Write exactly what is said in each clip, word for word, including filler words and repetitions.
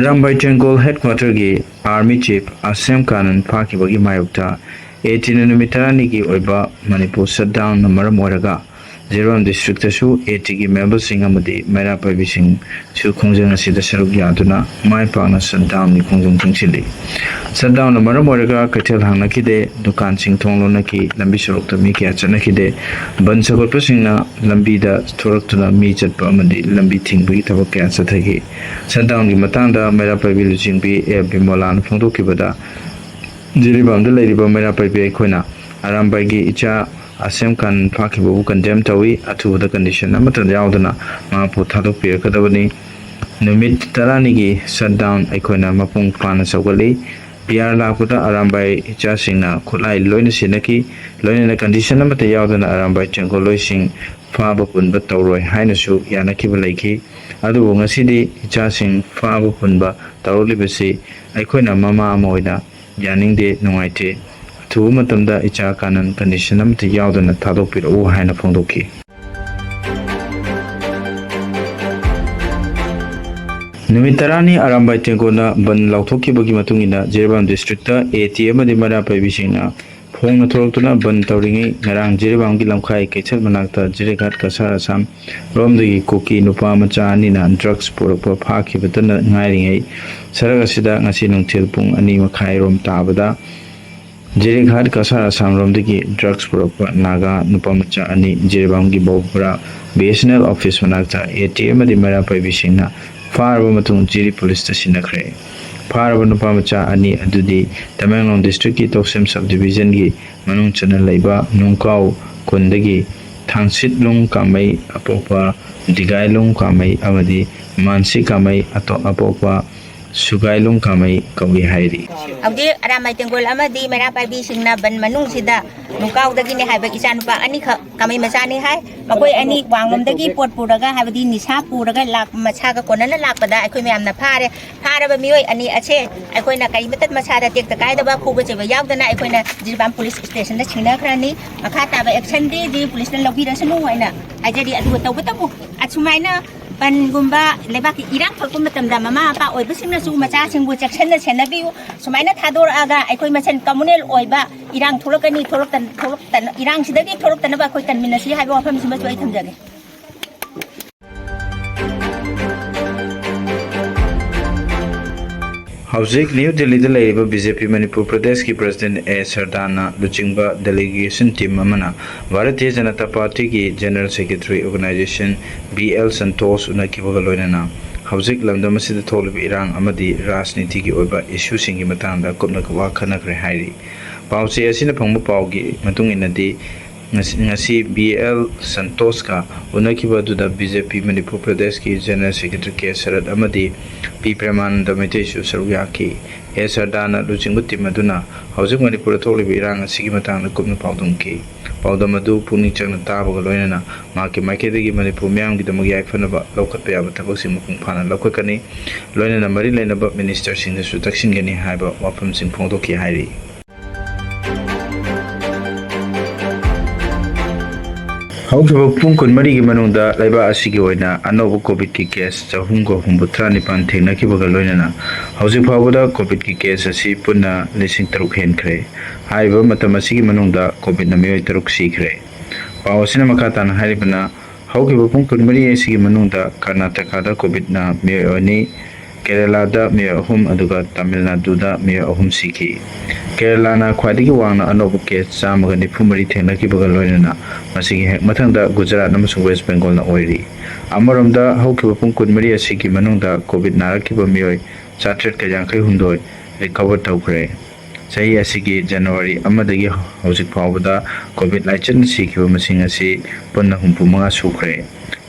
Arambai ꯇꯦꯡꯒꯣꯜ ꯍꯦꯗꯀ꯭ꯋꯥꯇꯔꯒꯤ army chief ꯑꯁꯦꯝ Kanan ꯐꯥꯈꯤꯕꯒꯤ ꯃꯥꯌꯣꯛꯇ ꯑꯦ ꯇꯤꯅ ꯅꯨꯃꯤꯠ ꯇꯔꯥꯅꯤꯒꯤ ꯑꯣꯏꯕ ꯃꯅꯤꯄꯨꯔ ꯁꯠꯗꯥꯎꯟꯅ ꯃꯔꯝ ꯑꯣꯏꯔꯒ ꯖꯤꯔꯤꯕꯥꯝ ꯗꯤꯁꯇ꯭ꯔꯤꯛꯇꯁꯨ ꯑꯦ ꯇꯤꯒꯤ ꯃꯦꯝꯕꯔꯁꯤꯡ ꯑꯃꯗꯤ ꯃꯩꯔꯥ ꯄꯥꯏꯕꯤꯁꯤꯡꯁꯨ ꯈꯣꯡꯖꯪ ꯑꯁꯤꯗ ꯁꯔꯨꯛ ꯌꯥꯗꯨꯅ ꯃꯥꯏ ꯄꯥꯛꯅ ꯁꯠꯗꯥꯎꯟꯒꯤ ꯈꯣꯡꯖꯪ ꯊꯤꯡꯖꯤꯜꯂꯤ꯫ ꯁꯠꯗꯥꯎꯟꯅ ꯃꯔꯝ ꯑꯣꯏꯔꯒ ꯀꯩꯊꯦꯜ ꯍꯥꯡꯅꯈꯤꯗꯦ, ꯗꯨꯀꯥꯟꯁꯤꯡ ꯊꯣꯡ ꯂꯣꯟꯅꯈꯤ, ꯂꯝꯕꯤ ꯁꯣꯔꯣꯛꯇ ꯃꯤ ꯀꯌꯥ ꯆꯠꯅꯈꯤꯗꯦ꯫ ꯕꯟ ꯁꯧꯒꯠꯄꯁꯤꯡꯅ ꯂꯝꯕꯤꯗ ꯊꯣꯔꯛꯇꯨꯅ ꯃꯤ ꯆꯠꯄ ꯑꯃꯗꯤ ꯂꯝꯕꯤ ꯊꯤꯡꯕꯒꯤ ꯊꯕꯛ ꯀꯌꯥ ꯆꯠꯊꯈꯤ꯫ ꯁꯠꯗꯥꯎꯟꯒꯤ ꯃꯇꯥꯡꯗ ꯃꯩꯔꯥ ꯄꯥꯏꯕꯤ ꯂꯨꯆꯤꯡꯕꯤ ꯑꯦ ꯕꯤꯃꯣꯂꯥꯅ ꯐꯣꯡꯗꯣꯛꯈꯤꯕꯗ, ꯖꯤꯔꯤꯕꯥꯝꯗ ꯂꯩꯔꯤꯕ ꯃꯩꯔꯥ ꯄꯥꯏꯕꯤ ꯑꯩꯈꯣꯏꯅ ꯑꯔꯥꯝꯕꯥꯏꯒꯤ ꯏꯆꯥ ꯑꯁꯦꯝ ꯈꯥꯟ ꯐꯥꯈꯤꯕꯕꯨ ꯀꯟꯗꯦꯝ ꯇꯧꯏ꯫ ꯑꯊꯨꯕꯗ ꯀꯟꯗꯤꯁꯟ ꯑꯃꯠꯇ ꯌꯥꯎꯗꯅ ꯃꯍꯥꯛꯄꯨ ꯊꯥꯗꯣꯛꯄꯤꯔꯛꯀꯗꯕꯅꯤ꯫ ꯅꯨꯃꯤꯠ ꯇꯔꯥꯅꯤꯒꯤ ꯁꯠꯗꯥꯎꯟ ꯑꯩꯈꯣꯏꯅ ꯃꯄꯨꯡ ꯐꯥꯅ ꯁꯧꯒꯠꯂꯤ꯫ ꯄꯤ ꯑꯥꯔ ꯂꯥꯛꯄꯗ ꯑꯔꯥꯝꯕꯥꯏ ꯏꯆꯥꯁꯤꯡꯅ ꯈꯨꯠꯂꯥꯏ ꯂꯣꯏꯅ ꯁꯤꯟꯅꯈꯤ꯫ ꯂꯣꯏꯅꯅ ꯀꯟꯗꯤꯁꯟ ꯑꯃꯠꯇ ꯌꯥꯎꯗꯅ ꯑꯔꯥꯝꯕꯥꯏ ꯇꯦꯡꯒꯣꯜꯂꯣꯏꯁꯤꯡ ꯐꯥꯕ ꯄꯨꯟꯕ ꯇꯧꯔꯣꯏ ꯍꯥꯏꯅꯁꯨ ꯌꯥꯅꯈꯤꯕ ꯂꯩꯈꯤ꯫ ꯑꯗꯨꯕꯨ ꯉꯁꯤꯗꯤ ꯏꯆꯥꯁꯤꯡ ꯐꯥꯕ ꯄꯨꯟꯕ ꯇꯧꯔꯛꯂꯤꯕꯁꯤ ꯑꯩꯈꯣꯏꯅ ꯃꯃꯥ ꯑꯃ ꯑꯣꯏꯅ ꯌꯥꯅꯤꯡꯗꯦ, ꯅꯨꯡꯉꯥꯏꯇꯦ꯫ ꯑꯊꯨꯕ ꯃꯇꯝꯗ ꯏꯆꯥ ꯀꯥꯅꯟ ꯀꯟꯗꯤꯁꯟ ꯑꯃꯠꯇ ꯌꯥꯎꯗꯅ ꯊꯥꯗꯣꯛꯄꯤꯔꯛꯎ ꯍꯥꯏꯅ ꯐꯣꯡꯗꯣꯛꯈꯤ꯫ ꯅꯨꯃꯤꯠ ꯇꯔꯥꯅꯤ ꯑꯔꯥꯝꯕꯥꯏ ꯇꯦꯡꯒꯣꯜꯅ ꯕꯟ ꯂꯥꯎꯊꯣꯛꯈꯤꯕꯒꯤ ꯃꯇꯨꯡ ꯏꯟꯅ ꯖꯤꯔꯤꯕꯥꯝ ꯗꯤꯁꯇ꯭ꯔꯤꯛꯇ ꯑꯦ ꯇꯤ ꯑꯃꯗꯤ ꯃꯩꯔꯥ ꯄꯥꯏꯕꯤꯁꯤꯡꯅ ꯐꯣꯡꯅ ꯊꯣꯔꯛꯇꯨꯅ ꯕꯟ ꯇꯧꯔꯤꯉꯩ, ꯉꯔꯥꯡ ꯖꯤꯔꯤꯕꯥꯝꯒꯤ ꯂꯝꯈꯥꯏ ꯀꯩꯊꯦꯜ ꯃꯅꯥꯛꯇ ꯖꯤꯔꯤꯘꯥꯠ ꯀꯁꯥꯔ ꯑꯁꯥꯝ ꯔꯣꯝꯗꯒꯤ ꯀꯨꯀꯤ ꯅꯨꯄꯥ ꯃꯆꯥ ꯑꯅꯤꯅ ꯗ꯭ꯔꯒꯁ ꯄꯨꯔꯛꯄ ꯐꯥꯈꯤꯕꯇ ꯉꯥꯏꯔꯤꯉꯩ, ꯁꯔꯛ ꯑꯁꯤꯗ ꯉꯁꯤ ꯅꯨꯡꯊꯤꯜ ꯄꯨꯡ ꯑꯅꯤ ꯃꯈꯥꯏ ꯔꯣꯝ ꯇꯥꯕꯗ ꯖꯤꯔꯤꯘꯥꯠ ꯀꯁꯥꯔ ꯑꯁꯥꯝ ꯔꯣꯝꯗꯒꯤ ꯗ꯭ꯔꯒꯁ ꯄꯨꯔꯛꯄ ꯅꯥꯒꯥ ꯅꯨꯄꯥ ꯃꯆꯥ ꯑꯅꯤ, ꯖꯤꯔꯤꯕꯥꯝꯒꯤ Boupura B S N L office ꯃꯅꯥꯛꯇ ꯑꯦ ꯇꯤ ꯑꯃꯗꯤ ꯃꯩꯔꯥ ꯄꯥꯏꯕꯤꯁꯤꯡꯅ ꯐꯥꯔꯕ ꯃꯇꯨꯡ ꯖꯤꯔꯤ ꯄꯨꯂꯤꯁꯇ ꯁꯤꯟꯅꯈ꯭ꯔꯦ꯫ ꯐꯥꯔꯕ ꯅꯨꯄꯥ ꯃꯆꯥ ꯑꯅꯤ ꯑꯗꯨꯗꯤ ꯇꯃꯦꯡꯂꯣꯡ ꯗꯤꯁꯇ꯭ꯔꯤꯛꯀꯤ ꯇꯣꯛꯁꯦꯝ ꯁꯕ ꯗꯤꯕꯤꯖꯟꯒꯤ ꯃꯅꯨꯡ ꯆꯟꯅ ꯂꯩꯕ ꯅꯨꯡꯀꯥꯎ ꯈꯨꯟꯗꯒꯤ ꯊꯥꯡꯁꯤꯠꯂꯨꯡ ꯀꯥꯃꯩ ꯑꯄꯣꯛꯄ ꯗꯤꯒꯥꯏꯂꯨꯡ ꯀꯥꯃꯩ ꯑꯃꯗꯤ ꯃꯥꯟꯁꯤ ꯀꯥꯃꯩ ꯑꯇꯣ-, ꯑꯄꯣꯛꯄ ꯁꯨꯒꯥꯏꯂꯨꯡ ꯀꯥꯃꯩ ꯀꯧꯏ ꯍꯥꯏꯔꯤ꯫ ꯍꯧꯖꯤꯛ ꯑꯔꯥꯝꯕꯥꯏ ꯇꯦꯡꯒꯣꯜ ꯑꯃꯗꯤ ꯃꯩꯔꯥ ꯄꯥꯏꯕꯤꯁꯤꯡꯅ ꯕꯟ ꯃꯅꯨꯡꯁꯤꯗ ꯅꯨꯡꯀꯥꯎꯗꯒꯤꯅꯦ ꯍꯥꯏꯕ ꯏꯆꯥꯅꯨꯄꯥ ꯑꯅꯤꯈꯛ ꯀꯥꯃꯩ ꯃꯆꯥꯅꯤ ꯍꯥꯏ꯫ ꯃꯈꯣꯏ ꯑꯅꯤ ꯋꯥꯡꯂꯣꯝꯗꯒꯤ ꯄꯣꯠ ꯄꯨꯔꯒ, ꯍꯥꯏꯕꯗꯤ ꯅꯤꯁꯥ ꯄꯨꯔꯒ ꯂꯥꯛ-, ꯃꯁꯥꯒ ꯀꯣꯟꯅꯅ ꯂꯥꯛꯄꯗ ꯑꯩꯈꯣꯏ ꯃꯌꯥꯝꯅ ꯐꯥꯔꯦ꯫ ꯐꯥꯔꯕ ꯃꯤꯑꯣꯏ ꯑꯅꯤ ꯑꯁꯦ ꯑꯩꯈꯣꯏꯅ ꯀꯔꯤꯃꯠꯇ ꯃꯁꯥꯗ ꯇꯦꯛꯇ ꯀꯥꯏꯗꯕ, ꯐꯨꯕ ꯆꯩꯕ ꯌꯥꯎꯗꯅ ꯑꯩꯈꯣꯏꯅ ꯖꯤꯔꯤꯕꯥꯝ ꯄꯨꯂꯤꯁ ꯁ꯭ꯇꯦꯁꯟꯗ ꯁꯤꯟꯅꯈ꯭ꯔꯅꯤ꯫ ꯃꯈꯥ ꯇꯥꯕ ꯑꯦꯛꯁꯟꯗꯤ ꯖꯤꯔꯤ ꯄꯨꯂꯤꯁꯅ ꯂꯧꯕꯤꯔꯁꯅꯨ ꯍꯥꯏꯅ ꯍꯥꯏꯖꯔꯤ꯫ ꯑꯗꯨꯒ ꯇꯧꯕꯇꯕꯨ ꯑꯁꯨꯃꯥꯏꯅ ꯄꯟꯒꯨꯝꯕ ꯂꯩꯕꯥꯛꯀꯤ ꯏꯔꯥꯡ ꯊꯣꯛꯄ ꯃꯇꯝꯗ ꯃꯃꯥ ꯃꯄꯥ ꯑꯣꯏꯕꯁꯤꯡꯅꯁꯨ ꯃꯆꯥꯁꯤꯡꯕꯨ ꯆꯦꯛꯁꯤꯟꯅ ꯁꯦꯟꯅꯕꯤꯌꯨ꯫ ꯁꯨꯃꯥꯏꯅ ꯊꯥꯗꯣꯔꯛꯑꯒ ꯑꯩꯈꯣꯏ ꯃꯁꯦꯟ communal ꯑꯣꯏꯕ ꯏꯔꯥꯡ ꯊꯣꯛꯂꯛꯀꯅꯤ, ꯊꯣꯛꯂꯛꯇ-, ꯊꯣꯛꯂꯛꯇꯅ, ꯏꯔꯥꯡꯁꯤꯗꯒꯤ ꯊꯣꯛꯂꯛꯇꯅꯕ ꯑꯩꯈꯣꯏ ꯀꯟꯃꯤꯟꯅꯁꯤ ꯍꯥꯏꯕ ꯋꯥꯐꯝꯁꯤꯃꯁꯨ ꯑꯩ ꯊꯝꯖꯒꯦ꯫ ꯍꯧꯖꯤꯛ ꯅ꯭ꯌꯨ ꯗꯦꯜꯂꯤꯗ ꯂꯩꯔꯤꯕ ꯕꯤ ꯖꯦ ꯄꯤ ꯃꯅꯤꯄꯨꯔ ꯄ꯭ꯔꯗꯦꯁꯀꯤ ꯄ꯭ꯔꯁꯤꯗꯦꯟ ꯑꯦ ꯁꯔꯗꯥꯅ ꯂꯨꯆꯤꯡꯕ ꯗꯦꯂꯤꯒꯦꯁꯟ ꯇꯤꯝ ꯑꯃꯅ ꯚꯥꯔꯇꯤꯌ ꯖꯅꯇꯥ ꯄꯥꯔꯇꯤꯒꯤ general secretary organisation B L Santosh ꯎꯅꯈꯤꯕꯒ ꯂꯣꯏꯅꯅ ꯍꯧꯖꯤꯛ ꯂꯝꯗꯝ ꯑꯁꯤꯗ ꯊꯣꯛꯂꯤꯕ ꯏꯔꯥꯡ ꯑꯃꯗꯤ ꯔꯥꯖꯅꯤꯇꯤꯒꯤ ꯑꯣꯏꯕ ꯏꯁꯨꯁꯤꯡꯒꯤ ꯃꯇꯥꯡꯗ ꯀꯨꯞꯅ ꯋꯥ ꯈꯟꯅꯈ꯭ꯔꯦ ꯍꯥꯏꯔꯤ꯫ ꯄꯥꯎꯆꯦ ꯑꯁꯤꯅ ꯐꯪꯕ ꯄꯥꯎꯒꯤ ꯃꯇꯨꯡ ꯏꯟꯅꯗꯤ, ꯉꯁꯤ, ꯉꯁꯤ ꯕꯤ ꯑꯦꯜ ꯁꯟꯇꯣꯁꯀ ꯎꯅꯈꯤꯕ ꯑꯗꯨꯗ ꯕꯤ ꯖꯦ ꯄꯤ ꯃꯅꯤꯄꯨꯔ ꯄ꯭ꯔꯗꯦꯁꯀꯤ ꯖꯦꯅꯔꯦꯜ ꯁꯦꯀ꯭ꯔꯦꯇꯔꯤ ꯀꯦ ꯁꯔꯠ ꯑꯃꯗꯤ ꯄꯤ ꯄ꯭ꯔꯦꯃꯥꯅꯟꯗ ꯃꯩꯇꯩꯁꯨ ꯁꯔꯨꯛ ꯌꯥꯈꯤ꯫ ꯑꯦ ꯁꯔꯗꯥꯅ ꯂꯨꯆꯤꯡꯕ ꯇꯤꯝ ꯑꯗꯨꯅ ꯍꯧꯖꯤꯛ ꯃꯅꯤꯄꯨꯔꯗ ꯊꯣꯛꯂꯤꯕ ꯏꯔꯥꯡ ꯑꯁꯤꯒꯤ ꯃꯇꯥꯡꯗ ꯀꯨꯞꯅ ꯄꯥꯎꯗꯝꯈꯤ꯫ ꯄꯥꯎꯗꯝ ꯑꯗꯨ ꯄꯨꯛꯅꯤꯡ ꯆꯪꯅ ꯇꯥꯕꯒ ꯂꯣꯏꯅꯅ ꯃꯍꯥꯛꯀꯤ ꯃꯥꯏꯀꯩꯗꯒꯤ ꯃꯅꯤꯄꯨꯔ ꯃꯤꯌꯥꯝꯒꯤꯗꯃꯛ ꯌꯥꯏꯐꯅꯕ ꯂꯧꯈꯠꯄ ꯌꯥꯕ ꯊꯕꯛꯁꯤꯡ ꯃꯄꯨꯡ ꯐꯥꯅ ꯂꯧꯈꯠꯀꯅꯤ, ꯂꯣꯏꯅꯅ ꯃꯔꯤ ꯂꯩꯅꯕ ꯃꯤꯅꯤꯁꯇꯔꯁꯤꯡꯗꯁꯨ ꯇꯛꯁꯤꯟꯒꯅꯤ ꯍꯥꯏꯕ ꯋꯥꯐꯝꯁꯤꯡ ꯐꯣꯡꯗꯣꯛꯈꯤ ꯍꯥꯏꯔꯤ꯫ ꯍꯧꯈꯤꯕ ꯄꯨꯡ ꯀꯨꯟꯃꯔꯤꯒꯤ ꯃꯅꯨꯡꯗ ꯂꯩꯕꯥꯛ ꯑꯁꯤꯒꯤ ꯑꯣꯏꯅ ꯑꯅꯧꯕ ꯀꯣꯚꯤꯗꯀꯤ ꯀꯦꯁ ꯆꯍꯨꯝꯒ ꯍꯨꯝꯐꯨꯇꯔꯥ ꯅꯤꯄꯥꯟ ꯊꯦꯡꯅꯈꯤꯕꯒ ꯂꯣꯏꯅꯅ ꯍꯧꯖꯤꯛ ꯐꯥꯎꯕꯗ ꯀꯣꯚꯤꯗꯀꯤ ꯀꯦꯁ ꯑꯁꯤ ꯄꯨꯟꯅ ꯂꯤꯁꯤꯡ ꯇꯔꯨꯛ ꯍꯦꯟꯈ꯭ꯔꯦ꯫ ꯍꯥꯏꯔꯤꯕ ꯃꯇꯝ ꯑꯁꯤꯒꯤ ꯃꯅꯨꯡꯗ ꯀꯣꯚꯤꯗꯅ ꯃꯤꯑꯣꯏ ꯇꯔꯨꯛ ꯁꯤꯈ꯭ꯔꯦ꯫ ꯄꯥꯎ ꯑꯁꯤꯅ ꯃꯈꯥ ꯇꯥꯅ ꯍꯥꯏꯔꯤꯕꯅ, ꯍꯧꯈꯤꯕ ꯄꯨꯡ ꯀꯨꯟꯃꯔꯤ ꯑꯁꯤꯒꯤ ꯃꯅꯨꯡꯗ ꯀꯔꯅꯥꯇꯀꯥꯗ ꯀꯣꯚꯤꯗꯅ ꯃꯤꯑꯣꯏ ꯑꯅꯤ, ꯀꯦꯔꯦꯂꯥꯗ ꯃꯤꯑꯣꯏ ꯑꯍꯨꯝ, ꯑꯗꯨꯒ ꯇꯥꯃꯤꯜ ꯅꯥꯗꯨꯗ ꯃꯤꯑꯣꯏ ꯑꯍꯨꯝ ꯁꯤꯈꯤ꯫ ꯀꯦꯔꯦꯂꯥꯅ ꯈ꯭ꯋꯥꯏꯗꯒꯤ ꯋꯥꯡꯅ ꯑꯅꯧꯕ ꯀꯦꯁ ꯆꯥꯝꯃꯒ ꯅꯤꯐꯨ ꯃꯔꯤ ꯊꯦꯡꯅꯈꯤꯕꯒ ꯂꯣꯏꯅꯅ ꯃꯁꯤꯒꯤ ꯍꯦꯛ ꯃꯊꯪꯗ ꯒꯨꯖꯔꯥꯠ ꯑꯃꯁꯨꯡ ꯋꯦꯁ ꯕꯦꯡꯒꯣꯜꯅ ꯑꯣꯏꯔꯤ꯫ ꯑꯃꯔꯣꯝꯗ, ꯍꯧꯈꯤꯕ ꯄꯨꯡ ꯀꯨꯟꯃꯔꯤ ꯑꯁꯤꯒꯤ ꯃꯅꯨꯡꯗ ꯀꯣꯚꯤꯗ ꯅꯥꯔꯛꯈꯤꯕ ꯃꯤꯑꯣꯏ ꯆꯥꯇ꯭ꯔꯦꯠꯀ ꯌꯥꯡꯈꯩ ꯍꯨꯝꯗꯣꯏ ꯔꯤꯀꯣꯚꯔ ꯇꯧꯈ꯭ꯔꯦ꯫ ꯆꯍꯤ ꯑꯁꯤꯒꯤ ꯖꯅꯋꯥꯔꯤ ꯑꯃꯗꯒꯤ ꯍꯧꯖꯤꯛ ꯐꯥꯎꯕꯗ ꯀꯣꯚꯤꯗ ꯂꯥꯏꯆꯠꯅ ꯁꯤꯈꯤꯕ ꯃꯁꯤꯡ ꯑꯁꯤ ꯄꯨꯟꯅ ꯍꯨꯝꯐꯨ ꯃꯉꯥ ꯁꯨꯈ꯭ꯔꯦ꯫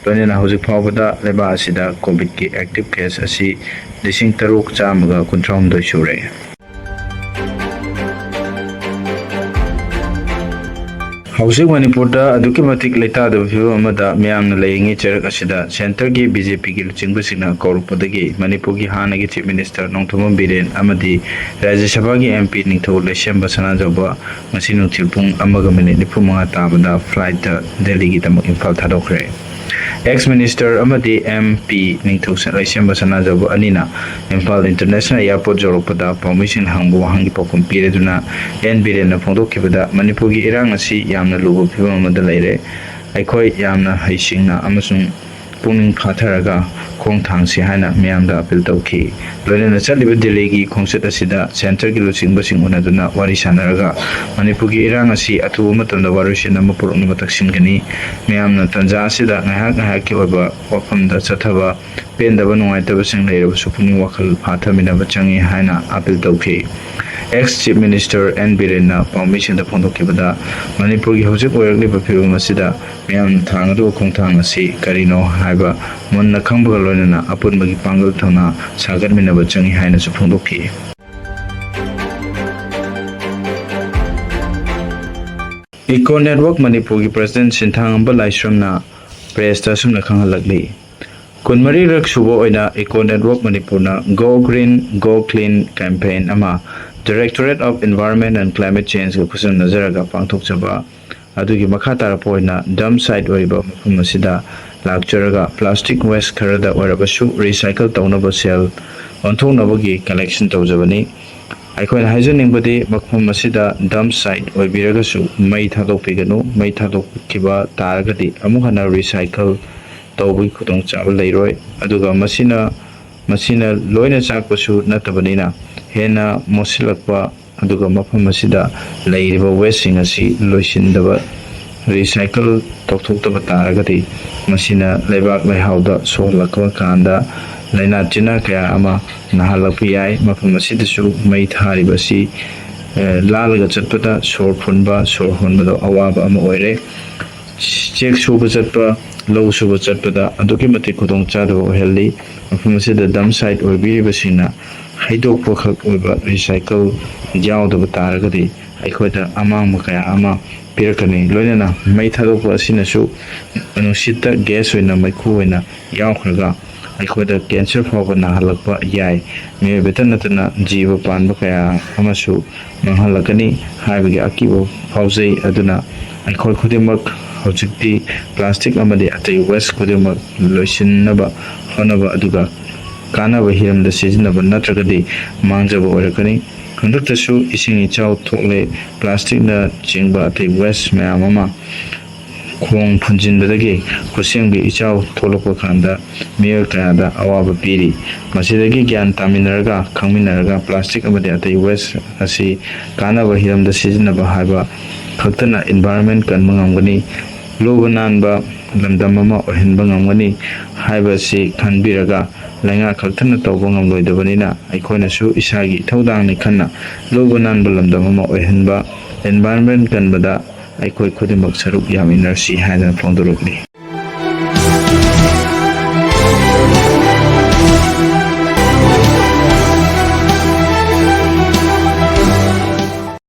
ꯂꯣꯏꯅꯅ ꯍꯧꯖꯤꯛ ꯐꯥꯎꯕꯗ ꯂꯩꯕꯥꯛ ꯑꯁꯤꯗ ꯀꯣꯚꯤꯗꯀꯤ ꯑꯦꯛꯇꯤꯚ ꯀꯦꯁ ꯑꯁꯤ ꯂꯤꯁꯤꯡ ꯇꯔꯨꯛ ꯆꯥꯝꯃꯒ ꯀꯨꯟꯊ꯭ꯔꯥ ꯍꯨꯝꯗꯣꯏ ꯁꯨꯔꯦ꯫ ꯍꯧꯖꯤꯛ ꯃꯅꯤꯄꯨꯔꯗ ꯑꯗꯨꯛꯀꯤ ꯃꯇꯤꯛ ꯂꯩꯇꯥꯗꯕ ꯐꯤꯕꯝ ꯑꯃꯗ ꯃꯤꯌꯥꯝꯅ ꯂꯩꯔꯤꯉꯩ ꯆꯩꯔꯛ ꯑꯁꯤꯗ ꯁꯦꯟꯇꯔꯒꯤ ꯕꯤ ꯖꯦ ꯄꯤꯒꯤ ꯂꯨꯆꯤꯡꯕꯁꯤꯡꯅ ꯀꯧꯔꯛꯄꯗꯒꯤ ꯃꯅꯤꯄꯨꯔꯒꯤ ꯍꯥꯟꯅꯒꯤ ꯆꯤꯐ ꯃꯤꯅꯤꯁꯇꯔ ꯅꯣꯡꯊꯣꯝꯕꯝ ꯕꯤꯔꯦꯟ ꯑꯃꯗꯤ ꯔꯥꯖ꯭ꯌ ꯁꯚꯥꯒꯤ ꯑꯦꯝ ꯄꯤ ꯅꯤꯡꯊꯧ ꯂꯩꯁꯦꯝꯕ ꯁꯅꯥꯖꯥꯎꯕ ꯉꯁꯤ ꯅꯨꯡꯊꯤꯜ ꯄꯨꯡ ꯑꯃꯒ ꯃꯤꯅꯤꯠ ꯅꯤꯐꯨ ꯃꯉꯥ ꯇꯥꯕꯗ ꯐ꯭ꯂꯥꯏꯠꯇ ꯗꯦꯜꯂꯤꯒꯤꯗꯃꯛ ꯏꯝꯐꯥꯜ ꯊꯥꯗꯣꯛꯈ꯭ꯔꯦ꯫ Ex Minister ꯑꯃꯗꯤ M P ꯅꯤꯡꯊꯧ ꯂꯩꯁꯦꯝꯕ ꯁꯅꯥꯖꯥꯎꯕ ꯑꯅꯤꯅ ꯏꯝꯐꯥꯜ International Airport ꯌꯧꯔꯛꯄꯗ ꯄꯥꯎꯃꯤꯁꯤꯡꯅ ꯍꯪꯕ ꯋꯥꯍꯪꯒꯤ ꯄꯥꯎꯈꯨꯝ ꯄꯤꯔꯗꯨꯅ N ꯕꯤꯔꯦꯟꯅ ꯐꯣꯡꯗꯣꯛꯈꯤꯕꯗ, ꯃꯅꯤꯄꯨꯔꯒꯤ ꯏꯔꯥꯡ ꯑꯁꯤ ꯌꯥꯝꯅ ꯂꯨꯕ ꯐꯤꯕꯝ ꯑꯃꯗ ꯂꯩꯔꯦ꯫ ꯑꯩꯈꯣꯏ ꯌꯥꯝꯅ ꯍꯩꯁꯤꯡꯅ ꯑꯃꯁꯨꯡ ꯄꯨꯛꯅꯤꯡ ꯐꯥꯊꯔꯒ ꯈꯣꯡ ꯊꯥꯡꯁꯤ ꯍꯥꯏꯅ ꯃꯤꯌꯥꯝꯗ ꯑꯥꯄꯤꯜ ꯇꯧꯈꯤ꯫ ꯂꯣꯏꯅꯅ ꯆꯠꯂꯤꯕ ꯗꯤꯜꯂꯤꯒꯤ ꯈꯣꯡꯆꯠ ꯑꯁꯤꯗ ꯁꯦꯟꯇꯔꯒꯤ ꯂꯨꯆꯤꯡꯕꯁꯤꯡ ꯎꯅꯗꯨꯅ ꯋꯥꯔꯤ ꯁꯥꯟꯅꯔꯒ ꯃꯅꯤꯄꯨꯔꯒꯤ ꯏꯔꯥꯡ ꯑꯁꯤ ꯑꯊꯨꯕ ꯃꯇꯝꯗ ꯋꯥꯔꯣꯏꯁꯤꯟ ꯑꯃ ꯄꯨꯔꯛꯅꯕ ꯇꯛꯁꯤꯟꯒꯅꯤ꯫ ꯃꯤꯌꯥꯝꯅ ꯇꯥꯟꯖꯥ ꯑꯁꯤꯗ ꯉꯥꯏꯍꯥꯛ ꯉꯥꯏꯍꯥꯛꯀꯤ ꯑꯣꯏꯕ ꯋꯥꯐꯝꯗ ꯆꯠꯊꯕ, ꯄꯦꯟꯗꯕ ꯅꯨꯡꯉꯥꯏꯇꯕꯁꯤꯡ ꯂꯩꯔꯕꯁꯨ ꯄꯨꯛꯅꯤꯡ ꯋꯥꯈꯜ ꯐꯥꯊꯃꯤꯟꯅꯕ ꯆꯪꯏ ꯍꯥꯏꯅ ꯑꯥꯄꯤꯜ ꯇꯧꯈꯤ꯫ Ex Chief Minister N ꯕꯤꯔꯦꯟꯅ ꯄꯥꯎꯃꯤꯁꯤꯡꯗ ꯐꯣꯡꯗꯣꯛꯈꯤꯕꯗ, ꯃꯅꯤꯄꯨꯔꯒꯤ ꯍꯧꯖꯤꯛ ꯑꯣꯏꯔꯛꯂꯤꯕ ꯐꯤꯕꯝ ꯑꯁꯤꯗ ꯃꯤꯌꯥꯝꯅ ꯊꯥꯡꯒꯗꯕ ꯈꯣꯡꯊꯥꯡ ꯑꯁꯤ ꯀꯔꯤꯅꯣ ꯍꯥꯏꯕ ꯃꯨꯟꯅ ꯈꯪꯕꯒ ꯂꯣꯏꯅꯅ ꯑꯄꯨꯟꯕꯒꯤ ꯄꯥꯡꯒꯜ ꯊꯧꯅꯥ ꯁꯥꯒꯠꯃꯤꯟꯅꯕ ꯆꯪꯏ ꯍꯥꯏꯅꯁꯨ ꯐꯣꯡꯗꯣꯛꯈꯤ꯫ Eco Network ꯃꯅꯤꯄꯨꯔꯒꯤ President ꯁꯤꯟꯊꯥꯡꯉꯝꯕ ꯂꯥꯏꯁ꯭ꯔꯝꯅ press ꯇ ꯑꯁꯨꯝꯅ ꯈꯪꯍꯜꯂꯛꯂꯤ꯫ ꯀꯨꯟꯃꯔꯤꯔꯛ ꯁꯨꯕ ꯑꯣꯏꯅ Eco Network ꯃꯅꯤꯄꯨꯔꯅ Go Green, Go Clean campaign ꯑꯃ Directorate of Environment and Climate Change ꯒ ꯈꯨꯠꯁꯝꯅꯖꯔꯒ ꯄꯥꯡꯊꯣꯛꯆꯕ ꯑꯗꯨꯒꯤ ꯃꯈꯥ ꯇꯥꯔꯛꯄ ꯑꯣꯏꯅ dump site ꯑꯣꯏꯔꯤꯕ ꯃꯐꯝ ꯑꯁꯤꯗ ꯂꯥꯛꯆꯔꯒ plastic waste ꯈꯔꯗ ꯑꯣꯏꯔꯕꯁꯨ recycle ꯇꯧꯅꯕ ꯁꯦꯜ ꯑꯣꯟꯊꯣꯛꯅꯕꯒꯤ collection ꯇꯧꯖꯕꯅꯤ꯫ ꯑꯩꯈꯣꯏꯅ ꯍꯥꯏꯖꯅꯤꯡꯕꯗꯤ ꯃꯐꯝ ꯑꯁꯤꯗ dump site ꯑꯣꯏꯕꯤꯔꯒꯁꯨ ꯃꯩ ꯊꯥꯗꯣꯛꯄꯤꯒꯅꯨ꯫ ꯃꯩ ꯊꯥꯗꯣꯛꯈꯤꯕ ꯇꯥꯔꯒꯗꯤ ꯑꯃꯨꯛ ꯍꯟꯅ recycle ꯇꯧꯕꯒꯤ ꯈꯨꯗꯣꯡꯆꯥꯕ ꯂꯩꯔꯣꯏ꯫ ꯑꯗꯨꯒ ꯃꯁꯤꯅ, ꯃꯁꯤꯅ ꯂꯣꯏꯅ ꯆꯥꯛꯄꯁꯨ ꯅꯠꯇꯕꯅꯤꯅ ꯍꯦꯟꯅ ꯃꯣꯠꯁꯤꯜꯂꯛꯄ, ꯑꯗꯨꯒ ꯃꯐꯝ ꯑꯁꯤꯗ ꯂꯩꯔꯤꯕ waste ꯁꯤꯡ ꯑꯁꯤ ꯂꯣꯏꯁꯤꯟꯗꯕ, recycle ꯇꯧꯊꯣꯛꯇꯕ ꯇꯥꯔꯒꯗꯤ ꯃꯁꯤꯅ ꯂꯩꯕꯥꯛ ꯂꯩꯍꯥꯎꯗ ꯁꯣꯛꯍꯜꯂꯛꯄ ꯀꯥꯟꯗ ꯂꯥꯏꯅꯥ ꯇꯤꯟꯅꯥ ꯀꯌꯥ ꯑꯃ ꯅꯥꯍꯜꯂꯛꯄ ꯌꯥꯏ꯫ ꯃꯐꯝ ꯑꯁꯤꯗꯁꯨ ꯃꯩ ꯊꯥꯔꯤꯕ ꯑꯁꯤ, ꯑꯦ, ꯂꯥꯜꯂꯒ ꯆꯠꯄꯗ ꯁꯣꯔ ꯐꯨꯟꯕ, ꯁꯣꯔ ꯍꯣꯟꯕꯗ ꯑꯋꯥꯕ ꯑꯃ ꯑꯣꯏꯔꯦ꯫ ꯆꯦꯛ ꯁꯨꯕ ꯆꯠꯄ, ꯂꯧ ꯁꯨꯕ ꯆꯠꯄꯗ ꯑꯗꯨꯛꯀꯤ ꯃꯇꯤꯛ ꯈꯨꯗꯣꯡꯆꯥꯗꯕ ꯑꯣꯏꯍꯜꯂꯤ꯫ ꯃꯐꯝ ꯑꯁꯤꯗ dump site ꯑꯣꯏꯕꯤꯔꯤꯕꯁꯤꯡꯅ ꯍꯩꯗꯣꯛꯄꯈꯛ ꯑꯣꯏꯕ recycle ꯌꯥꯎꯗꯕ ꯇꯥꯔꯒꯗꯤ ꯑꯩꯈꯣꯏꯗ ꯑꯃꯥꯡꯕ ꯀꯌꯥ ꯑꯃ ꯄꯤꯔꯛꯀꯅꯤ꯫ ꯂꯣꯏꯅꯅ ꯃꯩ ꯊꯥꯗꯣꯛꯄ ꯑꯁꯤꯅꯁꯨ ꯅꯨꯡꯁꯤꯠꯇ gas ꯑꯣꯏꯅ, ꯃꯩꯈꯨ ꯑꯣꯏꯅ ꯌꯥꯎꯈ꯭ꯔꯒ ꯑꯩꯈꯣꯏꯗ cancer ꯐꯥꯎꯕ ꯅꯥꯍꯜꯂꯛꯄ ꯌꯥꯏ꯫ ꯃꯤꯑꯣꯏꯕꯇ ꯅꯠꯇꯅ ꯖꯤꯕ ꯄꯥꯟꯕ ꯀꯌꯥ ꯑꯃꯁꯨ ꯃꯥꯡꯍꯜꯂꯛꯀꯅꯤ ꯍꯥꯏꯕꯒꯤ ꯑꯀꯤꯕ ꯐꯥꯎꯖꯩ꯫ ꯑꯗꯨꯅ ꯑꯩꯈꯣꯏ ꯈꯨꯗꯤꯡꯃꯛ ꯍꯧꯖꯤꯛꯇꯤ ꯄ꯭ꯂꯥꯁꯇꯤꯛ ꯑꯃꯗꯤ ꯑꯇꯩ ꯋꯦꯁ ꯈꯨꯗꯤꯡꯃꯛ ꯂꯣꯏꯁꯤꯟꯅꯕ ꯍꯣꯠꯅꯕ ꯑꯗꯨꯒ ꯀꯥꯟꯅꯕ ꯍꯤꯔꯝꯗ ꯁꯤꯖꯤꯟꯅꯕ ꯅꯠꯇ꯭ꯔꯒꯗꯤ ꯃꯥꯡꯖꯕ ꯑꯣꯏꯔꯛꯀꯅꯤ꯫ ꯍꯟꯗꯛꯇꯁꯨ ꯏꯁꯤꯡ ꯏꯆꯥꯎ ꯊꯣꯛꯂꯦ꯫ ꯄ꯭ꯂꯥꯁꯇꯤꯛꯅ ꯆꯤꯡꯕ ꯑꯇꯩ ꯋꯦꯁ ꯃꯌꯥꯝ ꯑꯃ ꯈꯣꯡ ꯐꯨꯟꯖꯤꯟꯕꯗꯒꯤ ꯈꯨꯠꯁꯦꯝꯒꯤ ꯏꯆꯥꯎ ꯊꯣꯛꯂꯛꯄ ꯀꯥꯟꯗ ꯃꯤꯑꯣꯏ ꯀꯌꯥꯗ ꯑꯋꯥꯕ ꯄꯤꯔꯤ꯫ ꯃꯁꯤꯗꯒꯤ ꯒ꯭ꯌꯥꯟ ꯇꯥꯃꯤꯟꯅꯔꯒ, ꯈꯪꯃꯤꯟꯅꯔꯒ ꯄ꯭ꯂꯥꯁꯇꯤꯛ ꯑꯃꯗꯤ ꯑꯇꯩ ꯋꯦꯁ ꯑꯁꯤ ꯀꯥꯟꯅꯕ ꯍꯤꯔꯝꯗ ꯁꯤꯖꯤꯟꯅꯕ ꯍꯥꯏꯕ ꯈꯛꯇꯅ ꯏꯟꯚꯥꯏꯔꯣꯟꯃꯦꯟ ꯀꯟꯕ ꯉꯝꯒꯅꯤ, ꯂꯨꯕ ꯅꯥꯟꯕ ꯂꯝꯗꯝ ꯑꯃ ꯑꯣꯏꯍꯟꯕ ꯉꯝꯒꯅꯤ ꯍꯥꯏꯕꯁꯤ ꯈꯟꯕꯤꯔꯒ, ꯂꯩꯉꯥꯛ ꯈꯛꯇꯅ ꯇꯧꯕ ꯉꯝꯂꯣꯏꯗꯕꯅꯤꯅ ꯑꯩꯈꯣꯏꯅꯁꯨ ꯏꯁꯥꯒꯤ ꯏꯊꯧꯗꯥꯡꯅꯤ ꯈꯟꯅ ꯂꯨꯕ ꯅꯥꯟꯕ ꯂꯝꯗꯝ ꯑꯃ ꯑꯣꯏꯍꯟꯕ, ꯏꯟꯚꯥꯏꯔꯣꯟꯃꯦꯟ ꯀꯟꯕꯗ ꯑꯩꯈꯣꯏ ꯈꯨꯗꯤꯡꯃꯛ ꯁꯔꯨꯛ ꯌꯥꯃꯤꯟꯅꯔꯁꯤ ꯍꯥꯏꯗꯅ ꯐꯣꯡꯗꯣꯔꯛꯂꯤ꯫